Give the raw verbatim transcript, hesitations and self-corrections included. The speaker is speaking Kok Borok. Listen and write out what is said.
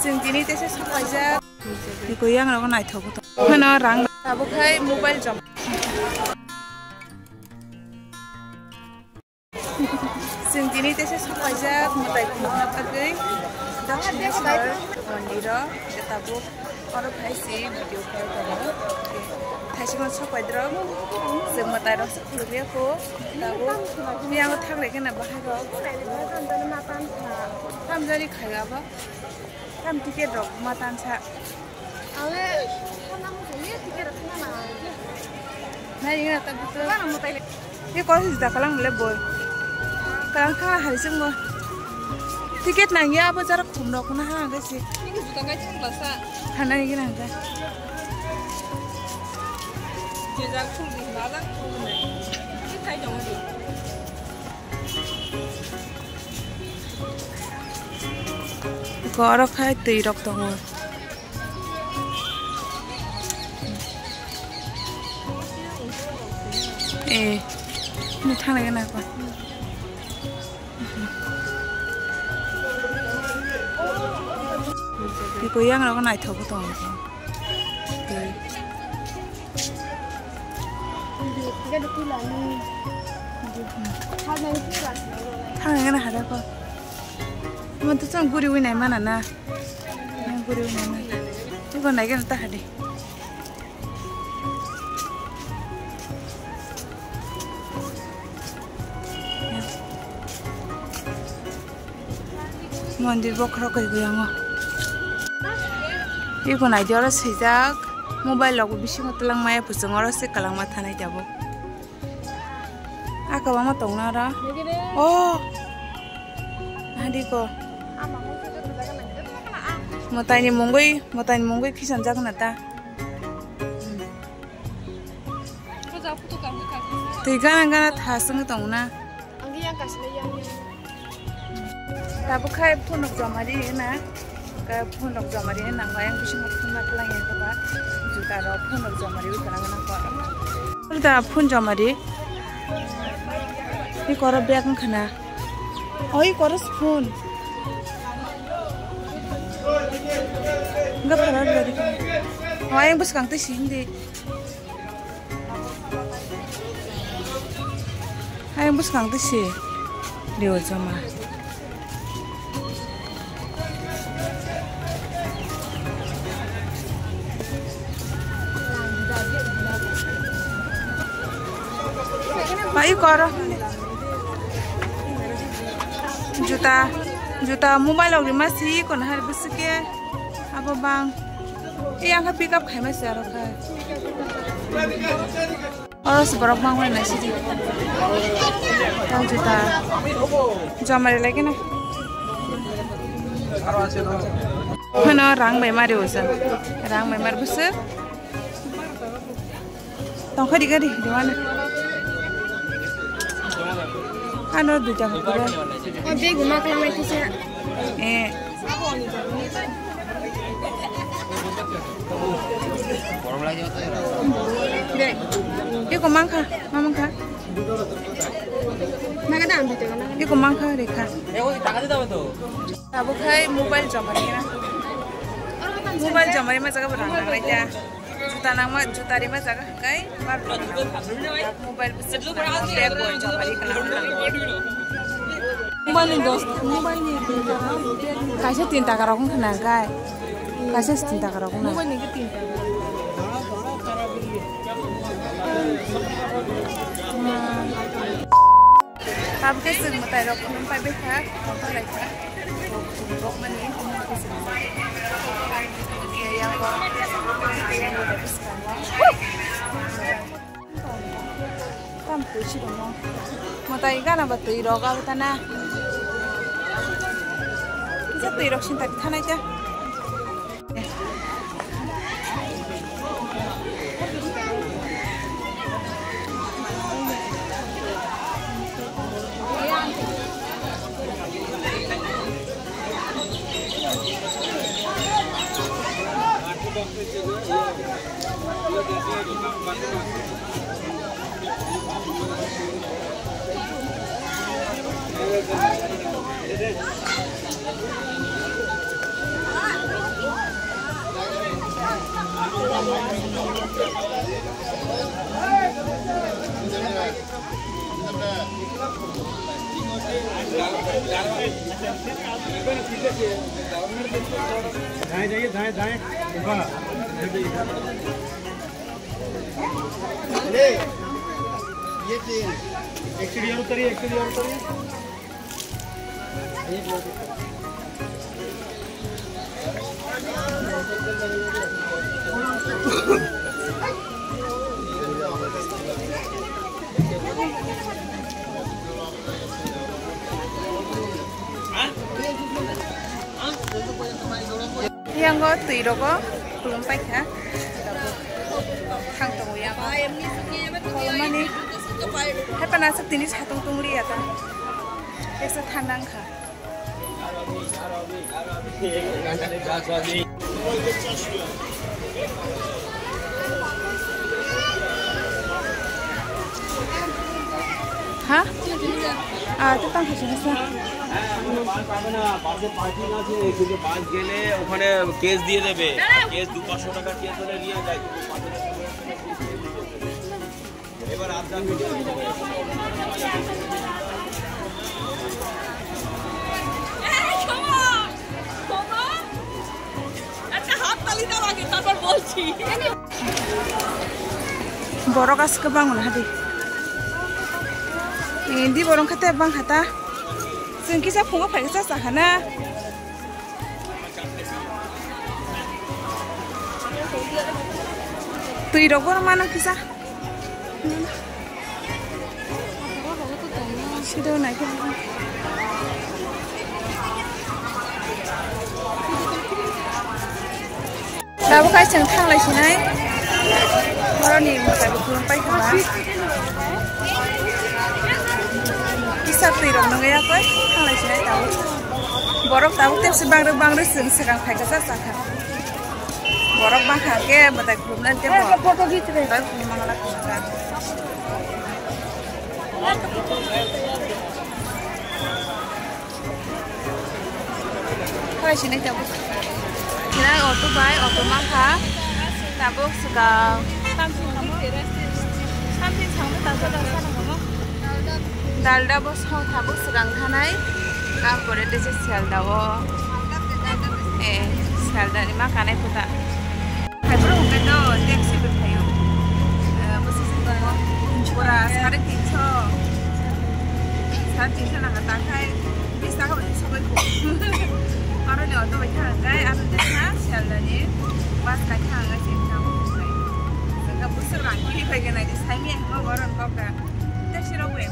Chwng tini teisa sok paijak. Tiko yang rogo naithok tong. Hano rang. Abo khai mobile jom. Chwng tini teisa sok paijak mwtai phunukna bagwi Dakshineswar mondiro. Tabuk oro khai si video khai tongo. Thaisima sok paidrok chwng mwtai rok se khulumya kho. Tabuk yango thang lai kheno bahai rok. Tamjani khai abo. Tam ticket rok ma tansa. Ale, sana mo sini ticket rok sana na. Na, inga ta buto. Sana mo taile. Ye ko si da kalang le boy. Kalang kha hari sing mo. Ticket nang ya abo jar khum rok na ha ga si. Ini juta kai thang lasa. Hana ni nang ga. Je jar khum di ma jar khum ne. Ini thai jong di. Iko oro khai twi rok tongo. Eh, ni thang nai na ko. Iko yang rok naithok tongo. Twi. Thang nai na hada ko. Mo to chang guri wi nai mana na. Guri wi nai mana. Tu ko nai gana ta hade. Mondir bokhorok kaiwi yango. Iko naidi oro swijak, mobile rok bisingo twlang maya, bwswng oro se kwlangma thanai tabuk. A kwbangma tongna oro. Oh. Nadi ko. Mwtaini mungwi, mwtaini mungwi khisanjak na ta. Twi gana gana thasung tongna. Tabuk khai phunuk jomari na. Ka phunuk jomari na nang yang bisingo phunuk lang yang ba. Juta rok phunuk jomari kana kana ko. Da phun jomari. Ni koro bag khana. Oi koro spoon. Enggak pernah dari. Oh, yang bus kang tuh sih di. Ayang bwskang twi se rio joma. Pai koro. Juta, juta mobile rok rima si kono hari bwswk khe abo bang. Yang khe pick up khaima se aro khe. Oro se borok mangmani naisidi. Tang juta. Jomari lagi na. Hano rang bai mari usa. Rang bai mar bwswk. Tongkha di gari, di mana? Ano duita hokura. O bag ma kala mai kisa. Eh. Iko mangkha, mamangkha. Iko mangkha rekha. Abo khai mobile jomari na. Mobile jomari ma jaga berang lai ja. Juta nangma, juta rima jaga hwnkhe bar mobile bwswk bag bo jomari khna. Mobile ni dos, mobile ni tin taka. Kaisa tin taka rok wngkha na kai. Kaisa tin taka rok wngkha. Mobile ni tin taka. Tabukhe chwng mwtai rok phunuk pai baikha, tongthok laikha. Bokmani phunuk khe chwng yang bo, yang bo bwskango. Tam twi si rwmo. Mwtai gana ba twi rok abo tana. Kisa twi rok sinta thanai ta. दाएं जाइए, दाएं, दाएं। ले, ये तीन। एक सीढ़ी और उतरिए, एक सीढ़ी और उतरिए। Yang o twi rogo khulum paikha. Thang tongo yang o. Khulumani. Hai pana aswk tini satung tungli ya ta. Tesa thandang kha. হ্যাঁ? আহ, তো পাঁচ হাজার আছে। বাসে পার্কিং আছে, কিন্তু বাস গেলে ওখানে কেস দিয়ে দেবে। কেস দু পাঁচশো টাকার কেস হলে নিয়ে যায়। এই, শোনো, শোনো। একটা হাততালি দাও আগে, তারপর বলছি। Borok aswk bangmani hadi. Indi borok khe tei bang kha ta. Chwng kisa phungo phai kisa cha kha na. Twi rok bono mano kisa. Sido naikhe. Tabuk hai chwng thanglai sinai. Boroni mwtai bo khulum pai kha ba. Kisa twi rok nungya koi thanglai sinai tabuk. Borok tabuk tepsi bangrwk bangrwk chwng swkang phai kha cha cha kha. Borok bangkha khe mwtai khulumnani tei bo. Photo khichre. Bai khulum mangala khulum kha. Hai sinai tabuk. Sinai auto bai, auto mangkha. Tabuk swkang. Something samung tangsa tangsa nangkha mo. Dalda bo. Song tabuk swkang thanai, ah, pore tei se Sialda o, eh, Sialda ni ma kanai kota. Hai bro hwnkhe to taxi bo phaio. Eh, bwswk se tongo. Pura sare tinso. Sare tinso nangkha ta khai bis taka bai sogwi kho. Aro ni auto bai thang khai, aro ni na Sialda ni bus bai thang khai se thang khai. Saka bwswk rang kiri bai gana di sai mi ang ma boron kok da. Taxi rok bai